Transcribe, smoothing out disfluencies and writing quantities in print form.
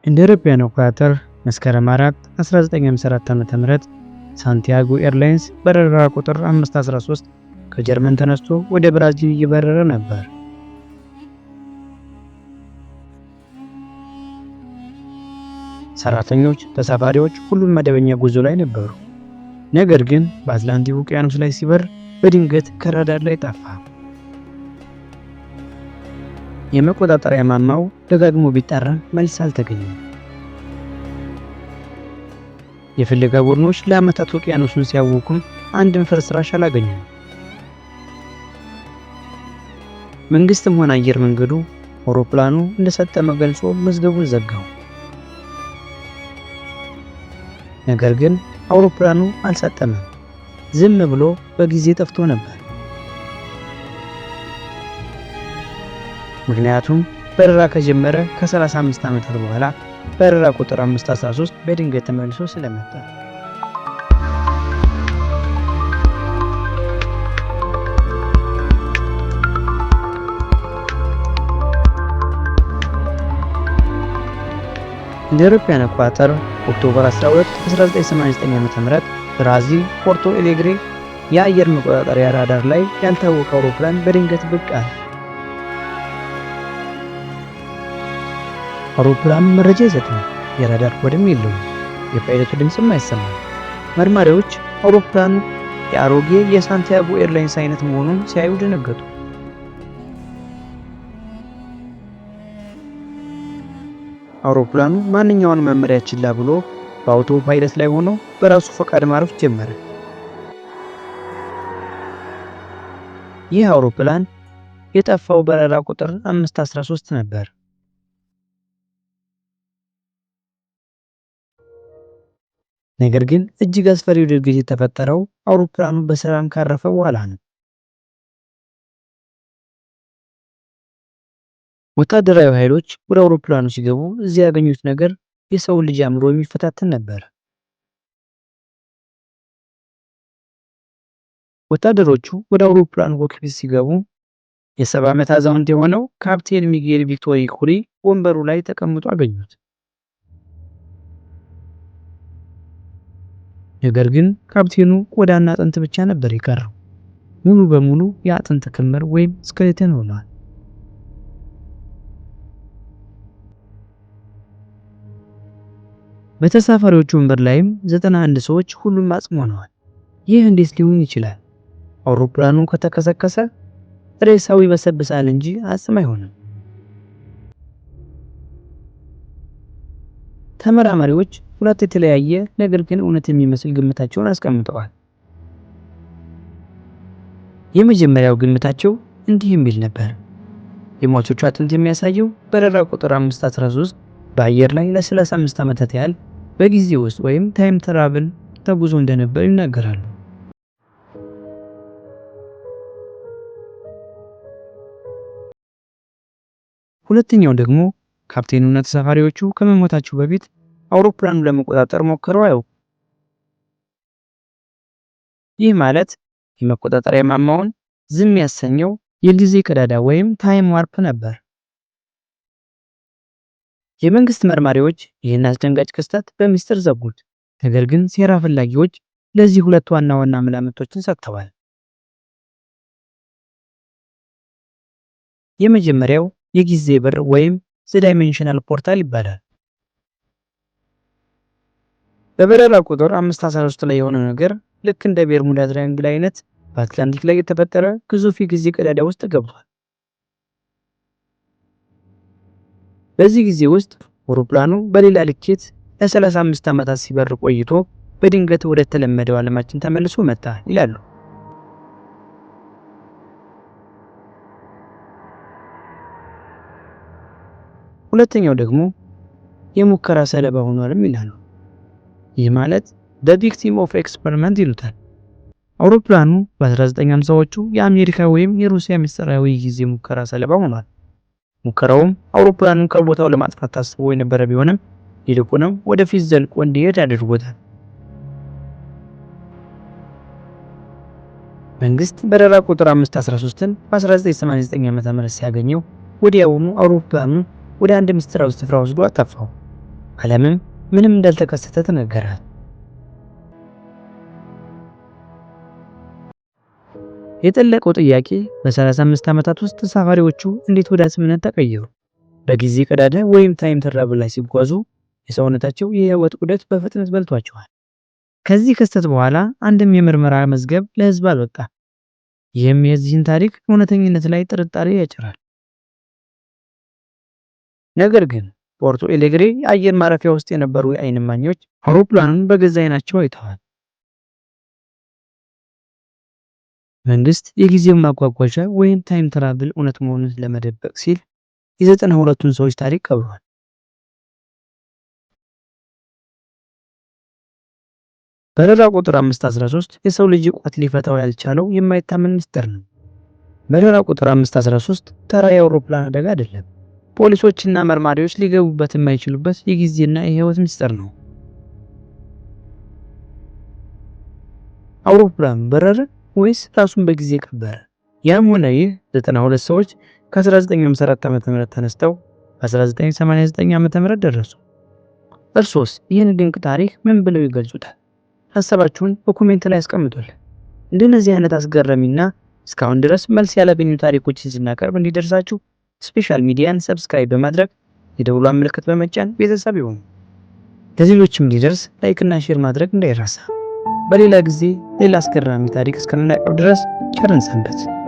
እንደ አውሮፓውያን አቆጣጠር መስከረም 4 1954 ዓ.ም ሳንቲያጎ ኤርላይንስ በረራ ቁጥር 513 ከጀርመን ተነስቶ ወደ ብራዚል እየበረረ ነበር። ሰራተኞች፣ ተሳፋሪዎች፣ ሁሉም መደበኛ ጉዞ ላይ ነበሩ። ነገር ግን በአትላንቲክ ውቅያኖስ ላይ ሲበር በድንገት ከራዳር ላይ ጠፋ። የመቆጣጠሪያ ማማው ደጋግሞ ቢጠራ መልስ አልተገኘም። የፍለጋ ቡድኖች ለዓመታት ውቅያኖሱን ሲያውኩም አንድም ፍርስራሽ አላገኙም። መንግስትም ሆነ አየር መንገዱ አውሮፕላኑ እንደሰጠመ ገልጾ መዝገቡን ዘጋው። ነገር ግን አውሮፕላኑ አልሰጠመም። ዝም ብሎ በጊዜ ጠፍቶ ነበር። ምክንያቱም በረራ ከጀመረ ከ35 ዓመታት በኋላ በረራ ቁጥር 513 በድንገት ተመልሶ ስለመጣ። እንደ አውሮፓውያን አቆጣጠር October 12 1989 ዓ.ም ብራዚል ፖርቶ አሌግሬ የአየር መቆጣጠሪያ ራዳር ላይ ያልታወቀ አውሮፕላን በድንገት ብቅ አለ። አውሮፕላኑ መረጃ አይሰጥም፣ የራዳር ኮድም የለውም፣ የፓይለቱ ድምፅም አይሰማም። መርማሪዎች አውሮፕላኑ የአሮጌ የሳንቲያጎ ኤርላይንስ አይነት መሆኑን ሲያዩ ደነገጡ። አውሮፕላኑ ማንኛውንም መመሪያ ችላ ብሎ በ auto pilot ላይ ሆኖ በራሱ ፈቃድ ማረፍ ጀመረ። ይህ አውሮፕላን የጠፋው በረራ ቁጥር 513 ነበር። ነገር ግን እጅግ አስፈሪው ድርጊት የተፈጠረው አውሮፕላኑ በሰላም ካረፈ በኋላ ነው። ወታደራዊ ኃይሎች ወደ አውሮፕላኑ ሲገቡ እዚያ ያገኙት ነገር የሰውን ልጅ አእምሮ የሚፈታተን ነበር። ወታደሮቹ ወደ አውሮፕላኑ cockpit ሲገቡ የ70 ዓመት አዛውንት የሆነው ካፕቴን ሚጌል ቪክቶሪ ኩሪ ወንበሩ ላይ ተቀምጦ አገኙት። ነገር ግን ካፕቴኑ ቆዳና አጥንት ብቻ ነበር የቀረው። ሙሉ በሙሉ የአጥንት ክምር ወይም skeleton ሆኗል። በተሳፋሪዎቹ ወንበር ላይም 91 ሰዎች ሁሉም አጽም ሆነዋል። ይህ እንዴት ሊሆን ይችላል? አውሮፕላኑ ከተከሰከሰ ሬሳው ይበሰብሳል እንጂ አጽም አይሆንም። ተመራማሪዎች ሁለት የተለያየ ነገር ግን እውነት የሚመስል ግምታቸውን አስቀምጠዋል። የመጀመሪያው ግምታቸው እንዲህ የሚል ነበር። የሟቾቹ አጥንት የሚያሳየው በረራ ቁጥር 513 በአየር ላይ ለ35 ዓመታት ያህል በጊዜ ውስጥ ወይም time travel ተጉዞ እንደነበር ይናገራሉ። ሁለተኛው ደግሞ ካፕቴኑና ተሳፋሪዎቹ ከመሞታቸው በፊት አውሮፕላኑን ለመቆጣጠር ሞክረው አያውቁም። ይህ ማለት የመቆጣጠሪያ ማማውን ዝም ያሰኘው የጊዜ ቀዳዳ ወይም time warp ነበር። የመንግስት መርማሪዎች ይህን አስደንጋጭ ክስተት በሚስጥር ዘጉት። ነገር ግን ሴራ ፈላጊዎች ለዚህ ሁለት ዋና ዋና መላምቶችን ሰጥተዋል። የመጀመሪያው የጊዜ በር ወይም the dimensional portal ይባላል። በበረራ ቁጥር 513 ላይ የሆነው ነገር ልክ እንደ ቤርሙዳ Triangle አይነት በአትላንቲክ ላይ የተፈጠረ ግዙፍ የጊዜ ቀዳዳ ውስጥ ገብቷል። በዚህ ጊዜ ውስጥ አውሮፕላኑ በሌላ ልኬት ለ35 ዓመታት ሲበር ቆይቶ በድንገት ወደ ተለመደው ዓለማችን ተመልሶ መጣ ይላሉ። ሁለተኛው ደግሞ የሙከራ ሰለባ ሆኗልም ይላሉ። ይህ ማለት the victim of experiment ይሉታል። አውሮፕላኑ በ1950ዎቹ የአሜሪካ ወይም የሩሲያ ምስጢራዊ ጊዜ ሙከራ ሰለባ ሆኗል። ሙከራውም አውሮፕላኑን ከቦታው ለማጥፋት ታስቦ የነበረ ቢሆንም ይልቁንም ወደፊት ዘልቆ እንዲሄድ አድርጎታል። መንግስት በረራ ቁጥር 513ን በ1989 ዓ.ም ሲያገኘው ወዲያውኑ አውሮፕላኑን ወደ አንድ ምስጢራዊ ስፍራ ወስዶ አጠፋው። ዓለምም ምንም እንዳልተከሰተ ተነገራት። የጠለቀው ጥያቄ በ35 ዓመታት ውስጥ ተሳፋሪዎቹ እንዴት ወደ አጽምነት ተቀየሩ? በጊዜ ቀዳዳ ወይም time travel ላይ ሲጓዙ የሰውነታቸው የህይወት ዑደት በፍጥነት በልቷቸዋል። ከዚህ ክስተት በኋላ አንድም የምርመራ መዝገብ ለህዝብ አልወጣም። ይህም የዚህን ታሪክ እውነተኝነት ላይ ጥርጣሬ ያጭራል። ነገር ግን ፖርቶ ኤሌግሬ የአየር ማረፊያ ውስጥ የነበሩ የአይን እማኞች አውሮፕላኑን በገዛ ዓይናቸው አይተዋል። መንግስት የጊዜው ማጓጓዣ ወይም time travel እውነት መሆኑን ለመደበቅ ሲል የ92ቱን ሰዎች ታሪክ ቀብሯል። በረራ ቁጥር 513 የሰው ልጅ እውቀት ሊፈታው ያልቻለው የማይታመን ምስጢር ነው። በረራ ቁጥር 513 ተራ የአውሮፕላን አደጋ አይደለም። ፖሊሶችና መርማሪዎች ሊገቡበት የማይችሉበት የጊዜና የህይወት ምስጢር ነው። አውሮፕላኑ በረረ ወይስ ራሱን በጊዜ ቀበረ? ያም ሆነ ይህ 92 ሰዎች ከ1954 ዓ.ም ተነስተው በ1989 ዓ.ም ደረሱ። እርሶስ ይህን ድንቅ ታሪክ ምን ብለው ይገልጹታል? ሀሳባችሁን በ comment ላይ አስቀምጡልን። እንደነዚህ አይነት አስገራሚና እስካሁን ድረስ መልስ ያላገኙ ታሪኮችን ስናቀርብ እንዲደርሳችሁ ስፔሻል ሚዲያን subscribe በማድረግ የደውሏን ምልክት በመጫን ቤተሰብ ይሁኑ። ለሌሎችም እንዲደርስ like ና share ማድረግ እንዳይረሳ። በሌላ ጊዜ ሌላ አስገራሚ ታሪክ እስከምናቀርብ ድረስ ቸር እንሰንብት።